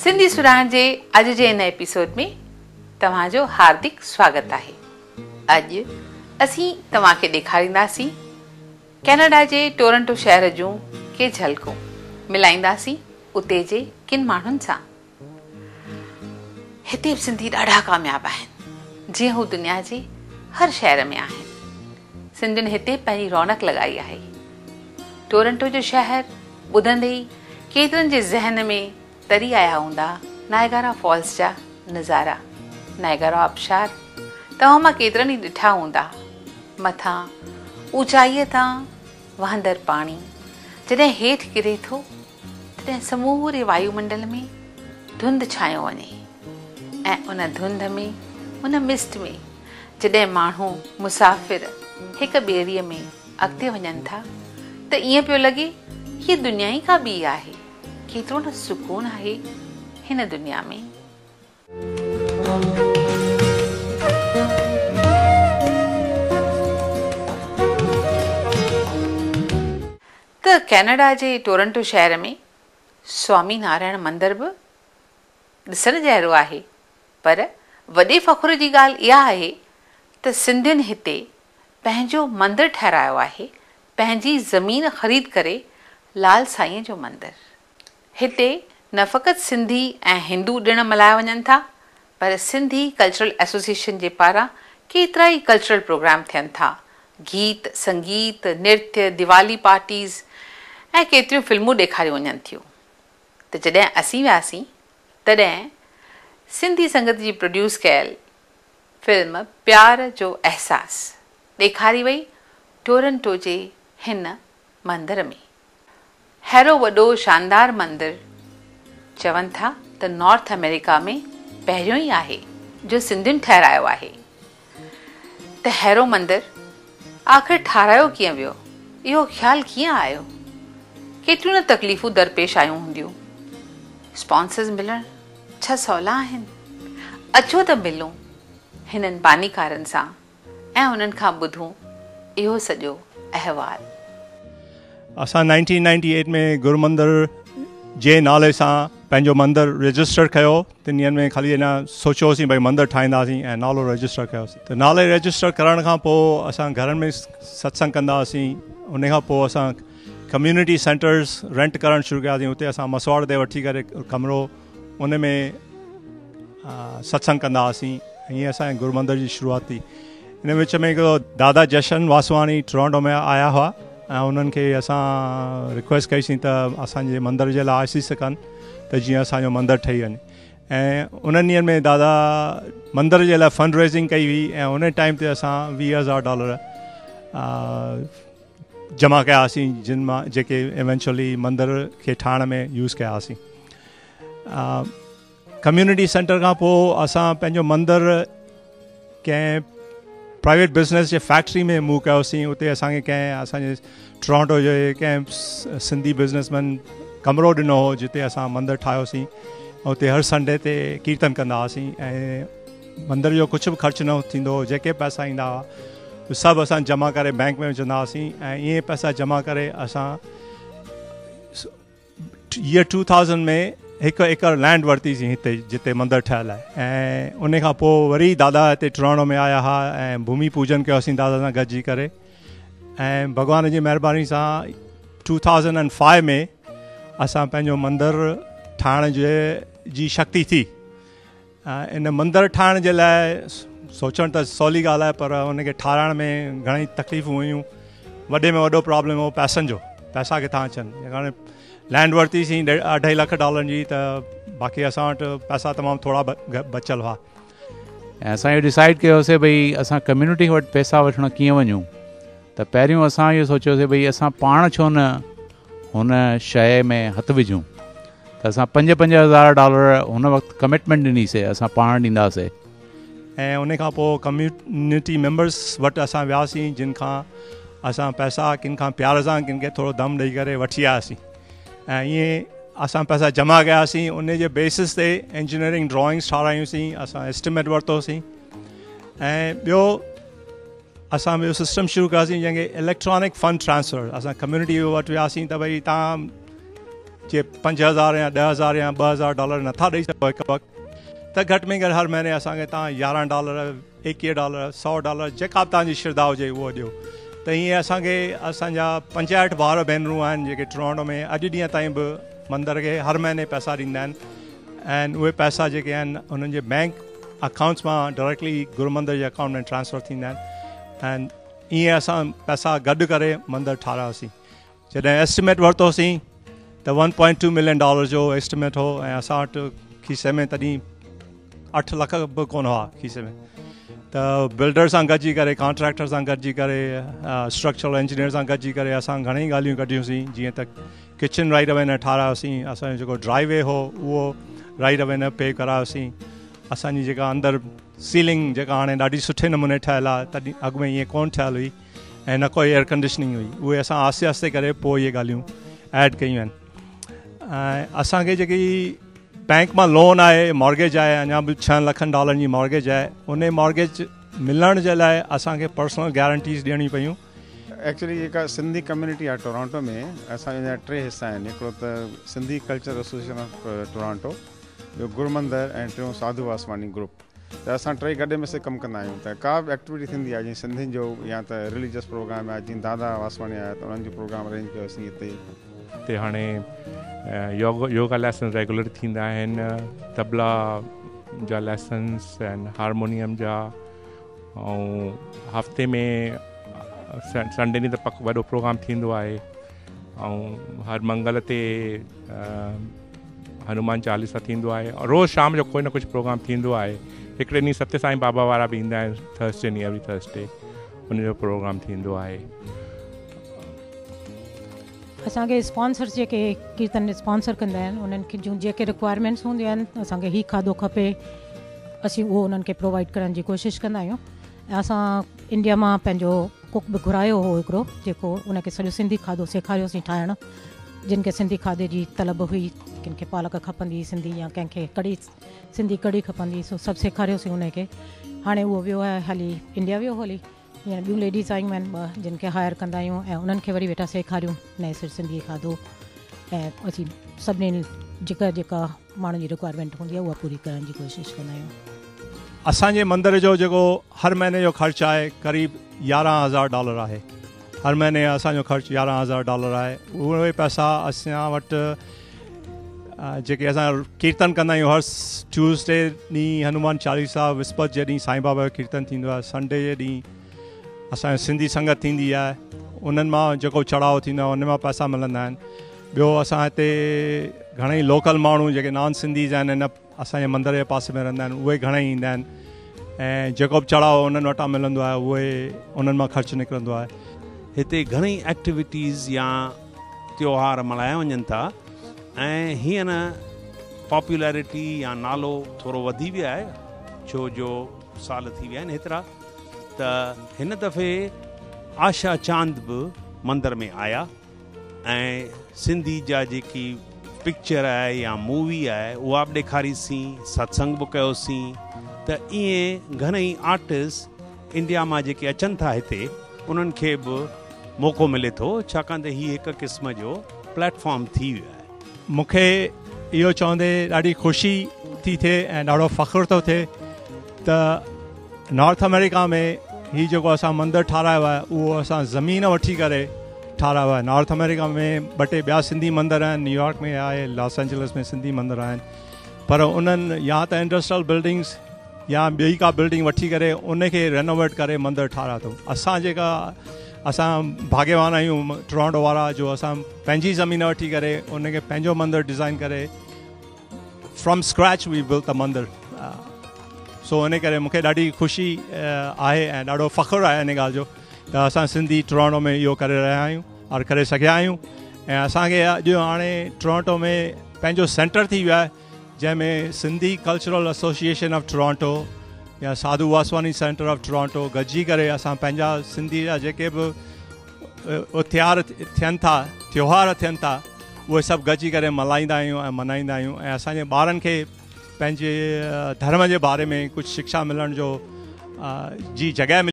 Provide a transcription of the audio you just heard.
سنڌي سرهاڻ جي اڄ جي هن ايپيسوڊ ۾ توهان جو هاردڪ سواگت آهي. اڄ اسين توهان کي ڏيکارينداسين ڪينيڊا جي ٽورنٽو شهر جون ڪي جهلڪون، ملائينداسين اتي جي ڪن ماڻهن سان. هتي به سنڌي ڏاڍا ڪامياب آهن، جيئن هو دنيا جي هر شهر ۾ آهن. سنڌين هتي پنهنجي رونق لڳائي آهي. ٽورنٽو جو شهر ٻڌندي ئي ڪيترن جي ذهن ۾ تري آيا هوندا نائگارا فالز جا نظارا. نائگارا آبشار توهان مان ڪيترن ئي ڏٺا هوندا. مٿان اوچائيء تان وهندڙ پاڻي جڏهن هيٺ ڪري ٿو تڏهن سموري وايومنڊل ۾ ڌنڌ ڇانيو وڃي ۽ ان ڌنڌ ۾ ان مسٽ ۾ جڏهن ماڻهو مسافر هڪ ٻيڙيء ۾ اڳتي وڃن ٿا ته ائين پيو لڳي هيء دنيا ئي ڪا ٻي آهي. ڪيترو نه سڪون آهي هن دنيا ۾. ته ڪينيڊا جي ٽورنٽو شهر ۾ سوامي نارائڻ مندر به ڏسڻ جهڙو آهي پر وڏي فخر جي ڳالهه اها آهي ته سنڌين هتي پنهنجو مندر ٺهرايو آهي، پنهنجي زمين خريد ڪري لال سائينء جو مندر. هتي نه فقط سنڌي ۽ هندو ڏڻ ملهايا وڃن ٿا پر سنڌي ڪلچرل ايسوسيئيشن جي پاران ڪيترائي ڪلچرل پروگرام ٿين ٿا، گيت، سنگيت، نرتيه، ديوالي پارٽيز ۽ ڪيتريون فلمون ڏيکاريون وڃن ٿيون ته جڏهن اسين وياسين تڏهن سنڌي سنگت جي پروڊيوس ڪيل فلم پيار جو احساس ڏيکاري وئي ٽورنٽو جي هن مندر ۾. ههڙو وڏو شاندار مندر چون ٿا ته نارٿ آمريڪا ۾ پهريون ئي آهي جو سنڌين ٺهرايو آهي. ته ههڙو مندر آخر ٺارايو ڪيئن ويو؟ اهو خيال ڪيئن آيو؟ ڪيتريون نه تڪليفون درپيش آيون هونديون. اسپانسرز ملڻ ڇا سولا آهن؟ اچو ته ملون هنن بانيڪارن سان. ۽ انهن کان ٻڌون اهو سڄو احوال. اسان 1998 ۾ گرو مندر جي نالي سان پنهنجو مندر رجسٽر ڪيو تن ڏينهن ۾ خالي اڃا سوچيوسين ڀئي مندر ٺاهينداسين ۽ نالو رجسٽر ڪيوسين ته نالي رجسٽر ڪرڻ کان پوء اسان گهرن ۾ ستسنگ ڪندا هئاسين ان کان پوء اسان ڪميونٽي سينٽرز رينٽ ڪرڻ شروع ڪياسين اتي اسان مسواڙ تي وٺي ڪري ڪمرو ان ۾ ستسنگ ڪندا هئاسين ائين اسان جي گرو مندر جي شروعات ٿي ان وچ ۾ هڪڙو دادا جشن واسواڻي ٽورانٽو ۾ آيا هئا ۽ انهن کي اسان رڪويسٽ ڪئيسين ته اسان جي مندر جي لاء آسيس ڪن ته جيئن اسان جو مندر ٺهي وڃي ۽ انهن ڏينهن ۾ دادا مندر جي لاء فنڊ ريزنگ ڪئي هئي ۽ ان ٽائيم تي اسان 20,000 ڊالر جمع ڪياسين جن مان جيڪي ايونچولي مندر کي ٺاهڻ ۾ يوز ڪياسين. ڪميونٽي سينٽر کان پوء اسان پنهنجو مندر ڪنهن پرائيويٽ بزنس جي فيڪٽري ۾ موو ڪيوسين اتي اسان کي ڪنهن اسان جي ٽورانٽو جي ڪنهن سنڌي بزنس مين ڪمرو ڏنو هو جتي اسان مندر ٺاهيوسين اتي هر سنڊي تي ڪيرتن ڪندا هئاسين ۽ مندر جو ڪجهه به خرچ نه ٿيندو هو جيڪي پئسا ايندا هئا سڀ اسان جمع ڪري بئنڪ ۾ وجهندا هئاسين ۽ ائين پئسا جمع ڪري اسان ييئر 2000 ۾ هڪ ايڪڙ لينڊ ورتيسين هتي جتي مندر ٺهيل آهي ۽ ان کان پوء وري دادا هتي ٽورانٽو ۾ آيا هئا ۽ ڀومي پوجن ڪيوسين دادا سان گڏجي ڪري ۽ ڀڳوان جي مهرباني سان 2005 ۾ اسان پنهنجو مندر ٺاهڻ جي جي شڪتي ٿي ان مندر ٺاهڻ جي لاء سوچڻ ته سولي ڳالهه آهي پر ان کي ٺاراهڻ ۾ گهڻي تڪليفون هيون وڏي ۾ وڏو پرابلم هو پئسن جو پئسا ڪٿان اچن هاڻي لينڊ ورتيسين اڍائي لک ڊالرن جي ته باقي اسان وٽ پئسا تمام ٿورا بچيل هئا. ۽ اسان اهو ڊسائيڊ ڪيوسي ڀئي اسان ڪميونٽي وٽ پئسا وٺڻ ڪيئن وڃون ته پهريون اسان اهو سوچيوسي ڀئي اسان پاڻ ڇو نه هن شيء ۾ هٿ وجهون ته اسان 5-5 هزار ڊالر هن وقت ڪمٽمينٽ ڏني سي اسان پاڻ ڏينداسي. ۽ ان کان پوء ڪميونٽي ميمبرس وٽ اسان وياسين جن کان اسان پئسا ڪن کان پيار سان ڪن کي ٿورو دم ڏئي ڪري وٺي آياسين ۽ ائين اسان پئسا جمع ڪياسين ان جي بيسس تي انجنيئرنگ ڊرائنگس ٺارايونسين اسان اسٽيميٽ ورتوسين ۽ ٻيو اسان ٻيو سسٽم شروع ڪياسين جنهن کي اليڪٽرانڪ فنڊ ٽرانسفر اسان ڪميونٽي وٽ وياسين ته ڀئي توهان جي 5000 يا 10000 يا 2000 ڊالر نٿا ڏئي سگهو هڪ وقت، ته گهٽ ۾ گهٽ هر مهيني اسان کي توهان 11 ڊالر، 21 ڊالر، 100 ڊالر جيڪا به توهان جي شرڌا هجي اهو ڏيو. ته ائين اسان کي اسان جا 65 ڀائر ڀينرون آهن جيڪي ٽورانٽو ۾ اڄ ڏينهن تائين به مندر کي هر مهيني پئسا ڏيندا آهن ۽ اهي پئسا جيڪي آهن انهن جي بينڪ اڪائونٽس مان ڊائريڪٽلي گرو مندر جي اڪائونٽ ۾ ٽرانسفر ٿيندا آهن ۽ ائين اسان پئسا گڏ ڪري مندر ٺارايوسين. جڏهن ايسٽيميٽ ورتوسين ته 1.2 ملين ڊالر جو ايسٽيميٽ هو ۽ اسان وٽ کيسي ۾ تڏهن 8 لک به ڪونه هئا کيسي ۾. ته بلڊر سان گڏجي ڪري، ڪانٽريڪٽر سان گڏجي ڪري، اسٽرڪچرل انجنيئر سان گڏجي ڪري اسان گهڻيئي ڳالهيون ڪڍيونسين. جيئن ته ڪچن رائٽ اوي نه ٺارايوسين، اسان جو جيڪو ڊرائي وي هو اهو رائٽ اوي نه پي ڪرايوسين، اسان جي جيڪا اندر سيلنگ جيڪا هاڻي ڏاڍي سٺي نموني ٺهيل آهي، تڏهن اڳ ۾ ائين ڪونه ٺهيل هئي ۽ نه ڪوئي ايئر ڪنڊيشننگ هئي، اهي اسان آهستي آهستي ڪري پوء اهي ڳالهيون ايڊ ڪيون آهن. ۽ اسان کي جيڪي بينڪ مان لون آهي، مارگيج آهي، اڃا به 6 لکن ڊالرن جي مارگيج آهي، ان مارگيج ملڻ جي لاء اسان کي پرسنل گارنٽيز ڏيڻيون پيون. ايڪچولي جيڪا سنڌي ڪميونٽي آهي ٽورانٽو ۾ اسان جا ٽي حصا آهن، هڪڙو ته Sindhi culture association of Toronto, ٻيو گر مندر ۽ ٽيون ساڌو واسواڻي گروپ. ته اسان ٽئي گڏ مسي ڪم ڪندا آهيون ته ڪا به ايڪٽيوٽي ٿيندي آهي جيئن سنڌين جو يا ته رليجس پروگرام آهي، جيئن دادا واسواڻي آيا ته انهن جو پروگرام ارينج ڪيوسين هتي. هتي هاڻي يوگا ليسن ريگولر ٿيندا آهن، طبلا جا ليسنس ۽ هارمونيم جا، ۽ هفتي ۾ سنڊي ڏينهن ته پڪ وڏو پروگرام ٿيندو آهي، ۽ هر منگل تي هنومان چاليسا ٿيندو آهي، ۽ روز شام جو ڪوئي نه ڪجهه پروگرام ٿيندو آهي. هڪڙي ڏينهن ستيه سائين بابا وارا به ايندا آهن، ٿرسڊي ڏينهن، ايوري ٿرسڊي ان جو پروگرام ٿيندو آهي. اسان کي اسپانسرس جيڪي ڪيرتن اسپانسر ڪندا آهن انهن کي جون جيڪي رڪوائرمينٽس هونديون آهن، اسان کي هي کاڌو کپي، اسين اهو انهن کي پرووائيڊ ڪرڻ جي ڪوشش ڪندا آهيون. ۽ اسان انڊيا مان پنهنجو ڪڪ به گهرايو هو هڪڙو، جيڪو ان کي سڄو سنڌي کاڌو سيکاريوسين ٺاهڻ، جن کي سنڌي کاڌي جي طلب هئي، ڪن کي پالڪ کپندي هئي سنڌي يا ڪنهن کي ڪڙهي سنڌي ڪڙهي کپندي هئي، سو سڀ سيکاريوسين ان کي. هاڻي اهو ويو آهي هلي انڊيا ويو هلي، هينئر ٻيون ليڊيز آيون آهن ٻه، جن کي هائر ڪندا آهيون ۽ انهن کي وري ويٺا سيکاريون نئين سر سنڌي کاڌو. ۽ اسين سڀني جيڪا جيڪا ماڻهن جي رڪوائرمينٽ هوندي آهي اها پوري ڪرڻ جي ڪوشش ڪندا آهيون. اسان جي مندر جو جيڪو هر مهيني جو خرچ آهي قريب 11000 ڊالر آهي. هر مهيني اسان جو خرچ 11000 ڊالر آهي. اهي پئسا اسان وٽ جيڪي اسان ڪيرتن ڪندا آهيون هر ٽيوزڊي ڏينهن هنومان چاليسا، وسپت جي ڏينهن سائين بابا جو ڪيرتن ٿيندو آهي، سنڊي جي ڏينهن اسان جي سنڌي سنگت ٿيندي آهي، انهن مان جيڪو چڙهاء ٿيندو آهي ان مان پئسا ملندا آهن. ٻيو اسان هتي گهڻئي لوڪل ماڻهو جيڪي نان سنڌيز آهن ان اسان جي مندر جي پاسي ۾ رهندا آهن، اهي گهڻئي ايندا آهن ۽ جيڪو به چڙهاء انهن وٽان ملندو آهي اهي انهن مان خرچ نڪرندو آهي. هتي گهڻئي ايڪٽيوٽيز يا تيوهار ملهايا وڃن ٿا ۽ هينئر پاپولرٽي يا نالو ٿورو وڌي ويو آهي ڇو جو سال ٿي ويا آهن هيترا ته هن دفعي آشا چاند به مندر ۾ آيا ۽ سنڌي جا جيڪي پڪچر آهي يا مووي آهي اها به ڏيکاريسين، ستسنگ به ڪيوسين ته ائين گهڻئي آرٽسٽ انڊيا مان جيڪي اچن ٿا هتي انهن کي به موقعو ملي ٿو ڇاڪاڻ ته هي هڪ قسم جو پليٽ فارم ٿي ويو آهي. مون کي اهو چوندي ڏاڍي خوشي ٿي ٿئي ۽ ڏاڍو فخر ٿو ٿئي ته نارٿ آمريڪا ۾ هي جيڪو اسان مندر ٺارايو آهي اهو اسان زمين وٺي ڪري ٺارايو آهي. نارٿ آمريڪا ۾ ٻه ٽي ٻيا سنڌي مندر آهن، نيويارڪ ۾ آهي، لاس اينجلس ۾ سنڌي مندر آهن، پر انهن يا ته انڊسٽريل بلڊنگس يا ٻي ڪا بلڊنگ وٺي ڪري ان کي رينوويٽ ڪري مندر ٺارايو اٿئون. اسان جيڪا اسان ڀاڳيوان آهيون ٽورانٽو وارا جو اسان پنهنجي زمين وٺي ڪري ان کي پنهنجو مندر ڊزائن ڪري فرام اسڪريچ وي بلٽ ا مندر. سو ان ڪري مون کي ڏاڍي خوشي آهي ۽ ڏاڍو فخر آهي ان ڳالهه جو ته اسان سنڌي ٽورانٽو ۾ اهو ڪري رهيا آهيون اور ڪري سگهيا آهيون. ۽ اسان کي اڄ هاڻي ٽورانٽو ۾ پنهنجو سينٽر ٿي ويو آهي جنهن ۾ Sindhi cultural association of Toronto يا ساڌو واسواڻي سينٽر آف ٽورانٽو گڏجي ڪري اسان پنهنجا سنڌي جا جيڪي به اتيار ٿين ٿا، تيوهار ٿين ٿا، اهي سڀ گڏجي ڪري ملهائيندا آهيون ۽ منائيندا آهيون ۽ اسان جي ٻارن کي پنهنجي ڌرم جي باري ۾ ڪجهه شڪشا ملڻ جو جي جڳهه ملي.